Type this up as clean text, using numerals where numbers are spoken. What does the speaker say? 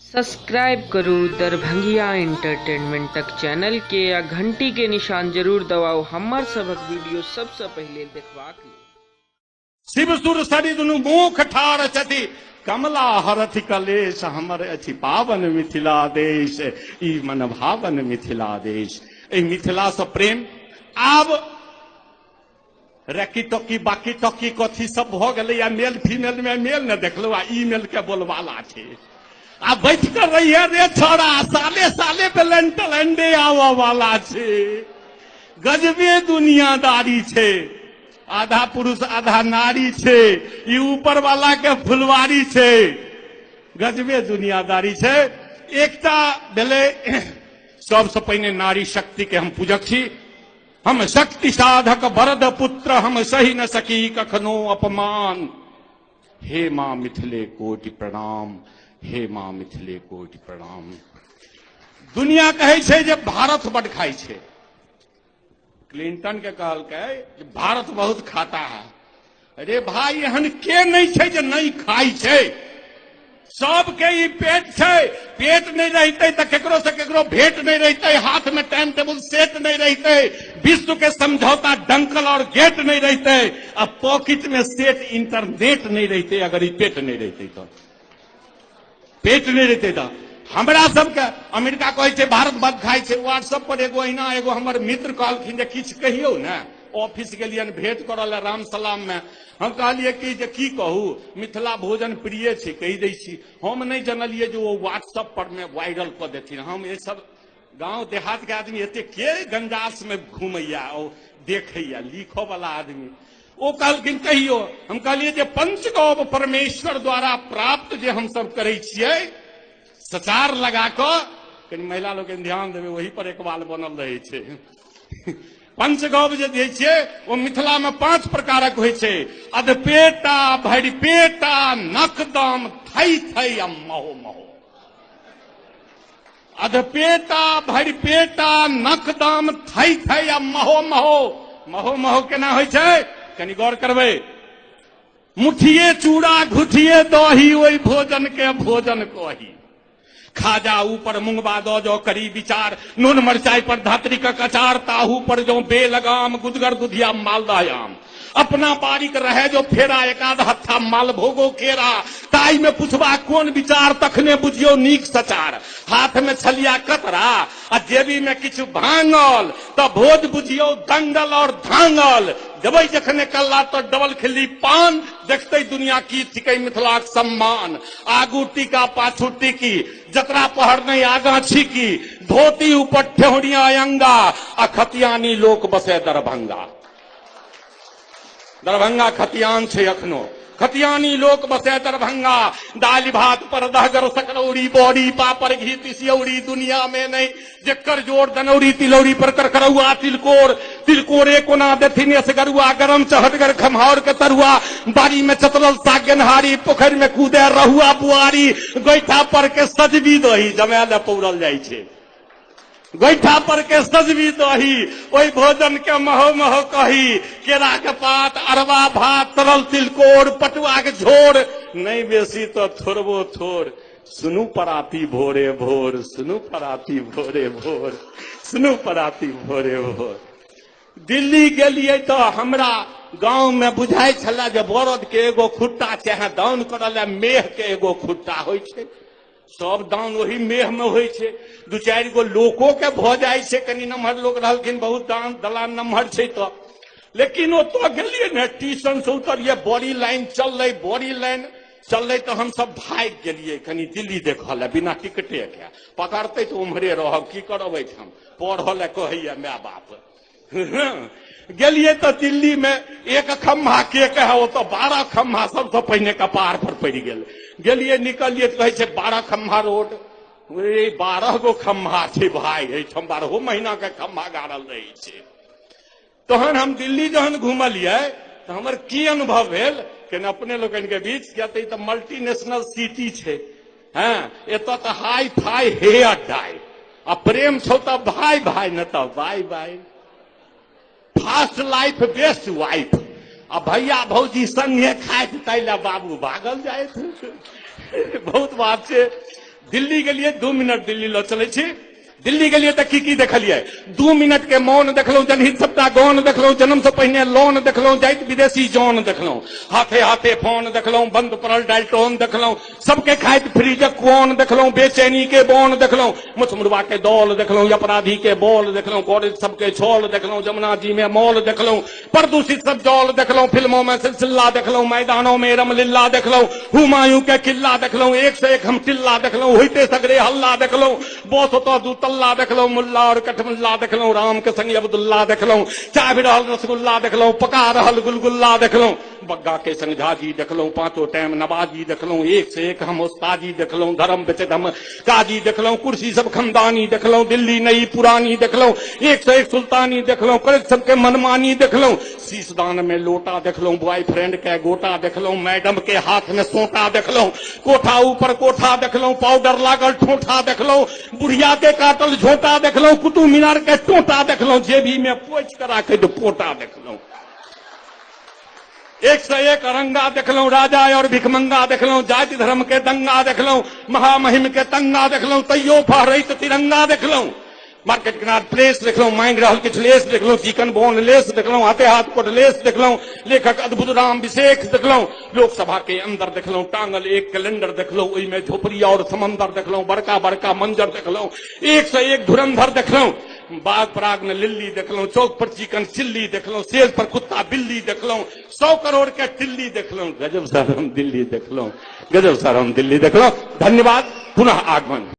Subscribe करू दरभंगिया एंटरटेनमेंटक channel के आ घंटी के निशान जरूर दबाउ हमर सभक वीडियो सबसे पहिले देखबाक लेल। शिव सुर सरि दुनू मुख ठार छथि, कमला हरथि कलेश, हमर अछि पावन मिथिला देश, ई मन भावन मिथिला देश। एहि मिथिला से प्रेम आब रैकी टॉकी बाकी टॉकी कथी सब भ गेलै। आ मेल फीमेल में मेल न देखलहुँ, आ ई मेल के बोलबाला छै। आ बैठ कर रही है रे छोड़ा, साले साले वेलेंटाइन डे आवा वाला छै। गजबे दुनियादारी छै, आधा पुरुष आधा नारी छै, ई ऊपर वाला के फुलवारी छै। गजबे दुनियादारी छै। एकटा भेलै सबसे पहिने नारी शक्ति के हम पूजक छी। हम शक्ति साधक वरद पुत्र, हम सही न सकी कखनो अपमान। हे माँ मिथिले कोटि प्रणाम, हे माँ मिथिले कोटि प्रणाम। दुनिया कहै छै जे भारत बड खाइ छै। क्लिंटन के कहलकै जे भारत बहुत खाता है। अरे भाई, एहन के नहीं छै जे नहीं खाइ छै? सबके ई पेट छै। पेट नहीं रहते तो केकरो से केकरो भेंट नहीं रहते, हाथ में टाइम टेबुल सेट नहीं रहते, विश्व के समझौता डंकल और गेट नहीं रहते, आ पॉकेट में सेट इंटरनेट नहीं रहते। अगर ई पेट नहीं रहते तो पेट नहीं रहते तो हमरा सबके अमेरिका कहै छै भारत बद खाइ छै। व्हाट्सएप पर एगो अहिना एगो हमर मित्र कहलखिन जे किछु कहियौ ने। ऑफिस गेलियनि भेंट करऽ लए राम सलाम में। हम कहलियै कि जे की कहू, मिथिला भोजन प्रिय छै, कहि दै छी। हम नहि जनलियै जे ओ व्हाट्सएप पर में वायरल कऽ देथिन। हम ई सब गाँव देहात के आदमी एते के गंजास में घूमैया ओ देखैया, लिखो वाला आदमी। ओ कहलखिन कहियो। हम कहलियै जे पंचगव परमेश्वर द्वारा प्राप्त जे हम सब करै छियै सचार लगा कऽ, कनि महिला लोकनि ध्यान देबै, ओही पर एकबाल बनल रहै छै। पंचगव जे दै छियै ओ मिथिला में 5 प्रकारक होइ छै। अधपेटा, भरिपेटा, नकदम, थई थई आ महो महो। अधपेटा, भरिपेटा, नकदम, थई थई आ महो महो। महो महो केना होइ छै कनि गौर करबै। मुठिए चूड़ा घुठिए दही, ओहि भोजन के भोजन कही। खाजा ऊपर मुंगबा दो जो करी विचार, नून मरचाई पर धात्री का कचार, ताहू पर जो बेलगाम, गुदगर दुधिया मालदा आम। अपना बारीक रहे जो फेरा, एकाध हत्था मालभोगो केरा, ताई में पुछबा कोन विचार, तखने बुझियो नीक सचार। हाथ में छलिया कतरा आ जेबी में किछु भांगल, त भोज बुझियो दंगल और धांगल। जबै जखने कल्ला तो डबल खिल्ली पान, देखते दुनिया की थिकै मिथिलाक सम्मान। आगू टीका पाछू टीकी, जतरा पहर नहीं आगा छीकी, धोती ऊपर ठेहुनिया अंगा, आ खतियानी लोक बसे दरभंगा। दरभंगा खतियान छै अखनो, खतियानी लोक बसे दरभंगा। दालि भात पर दहगर सकरौरी, बड़ी पापड़ घी तिसियौरी, दुनिया में नहीं जेकर जोर दनौरी। तिलौरी पर करकरौआ तिलकोर, तिलकोरे कोना देथिन असगरुआ, गरम चहटगर खमहाउर के तरुआ। बाड़ी में चतरल साग गेनहारी, पोखरि में कूदे रहुआ बुआरी, गोइठा पर के सजबी दही जमाय लए पौरल जाइ छै। गोइठा पर के सजबी दही, ओहि भोजन के महो महो कही। केरा के पात, अरवा भात, तरल तिलकोर, पटुआ के झोर, नहीं बेसी तो थोड़बो थोड़। सुनू पराती भोरे भोर, सुनू पराती भोरे भोर, सुनू पराती भोरे भोर। दिल्ली गेलियै तो हमरा गाँव में बुझाइ छलै जे बरद के एगो खुट्टा चाहे दाउन करऽ लए मेह के एगो खुट्टा होइ छै। सब दान ओही मेह में होइ छै। 2-4 गो लोको के भऽ जाइ छै, कनि नमहर लोक रहलखिन, बहुत दान दलान नमहर छै तऽ। लेकिन ओतऽ गेलियै ने, ट्यूशन से उतरियै, बड़ी लाइन चललै, बड़ी लाइन चललै तऽ हमसब भागि गेलियै कनि दिल्ली देखऽ लए बिना टिकटे के। पकड़तै तऽ उम्हरे रहब, की करब एहिठाम, पढ़ऽ लए कहैया my बाप। गेलियै तऽ दिल्ली में एक खम्भा के कहै, ओतऽ 12 खम्भा सबसँ पहिने कपार पर पड़ि गेल। गेलियै निकलियै तऽ कहै छै 12 खम्भा रोड। 12 गो खम्भा छै भाई, एहिठाम 12 महीना के खम्भा गाड़ल रहै छै। तहन हम दिल्ली जहन घुमलियै तऽ हमर की अनुभव भेल केना अपने लोकनि के बीच, किया तऽ ई तऽ मल्टीनेशनल सिटी छै। हँ, एतऽ तऽ हाई फाई हेयर डाई, आ प्रेम छौ तऽ भाई भाई, न तऽ bye bye. Fast life best wife, आ भैया भौजी संगे खाइत ताहि लए बाबू भागल जाइत। बहुत बात छै। दिल्ली गेलियै, 2 मिनट दिल्ली लऽ चलै छी। दिल्ली गेलियै तऽ की की देखलियै? 2 मिनट के मौन देखलहुं, जनहित सबटा गौन देखलहुं, जन्म से पहिने लोन देखलहुं, जाइत विदेशी जौन देखलहुं, हाथे हाथे फोन देखलहुं, बंद पड़ल डाल्टोन देखलहुं, सबके खाइत फ्रिजक कोन देखलहुं, बेचैनी के बोन देखलहुं, मुछमुड़वा के दौल देखलहुं, अपराधी के बोल देखलहुं, कॉलेज सबके छोल देखलहुं, जमुना जी में मॉल देखलहुं, प्रदूषित सब जल देखलहुं, फिल्मों में सिलसिला देखलहुं, मैदानों में रमलीला देखलहुं, हुमायूं के किला देखलहुं, एक से एक हम टिल्ला देखलहुं, होइते सगरे हल्ला देखलहुं, बस ओतऽ दू तल्ला देखलहुं, मुल्ला और कठमुल्ला देखलहुं, राम के संग अब्दुल्ला देखलहुं, चाबि रहल रसगुल्ला देखलहुं, पका रहल गुलगुल्ला देखलहुं, बग्गा के संग झाजी देखलहुं, पांचों टाइम नवाजी देखलहुं, एक से एक हम उस्तादी देखलहुं, धर्म बेचैत हम काजी देखलहुं, कुर्सी सब खमदानी देखलहुं, दिल्ली नई पुरानी देखलहुं, एक से एक सुल्तानी देखलहुं, करैत सबके मनमानी देखलहुं, शीशदान में लोटा देखलहुं, बॉयफ्रेंड के गोटा देखलहुं, मैडम के हाथ में सोटा देखलहुं, कोठा ऊपर कोठा देखलहुं, पाउडर लागल ठोठा देखलहुं, बुढ़िया के काटल झोटा देखलहुं, कुतुब मीनार के टोटा देखलहुं, जेबी में पोछि के राखैत पोटा देखलहुं, एक से एक अरंगा देखलहुं, राजा और भिखमंगा देखलहुं, जाति धर्म के दंगा देखलहुं, महामहिम के तंगा देखलहुं, तैयो फहरैत तिरंगा देखलहुं, मार्केट किनार प्लेस देखलहुं, मांगि रहल किछु लेस देखलहुं, चिकन बोन लेस देखलहुं, हाथे हाथ कोटलेस देखलहुं, लेखक अद्भुत राम विशेष देखलहुं, लोकसभा के अंदर देखलहुं, टांगल एक कैलेंडर देखलहुं, ओहिमे झोपड़ी और समंदर देखलहुं, बड़का बड़का मंजर देखलहुं, एक से एक धुरंधर देखलहुं, बाग पराग में लिल्ली देखलहुं, चौक पर चिकन चिल्ली देखलहुं, सेज पर कुत्ता बिल्ली देखलहुं, 100 करोड़ के टिल्ली देखलहुं, गजब सर हम दिल्ली देखलहुं, गजब सर हम दिल्ली देखलहुं। धन्यवाद, पुनः आगमन।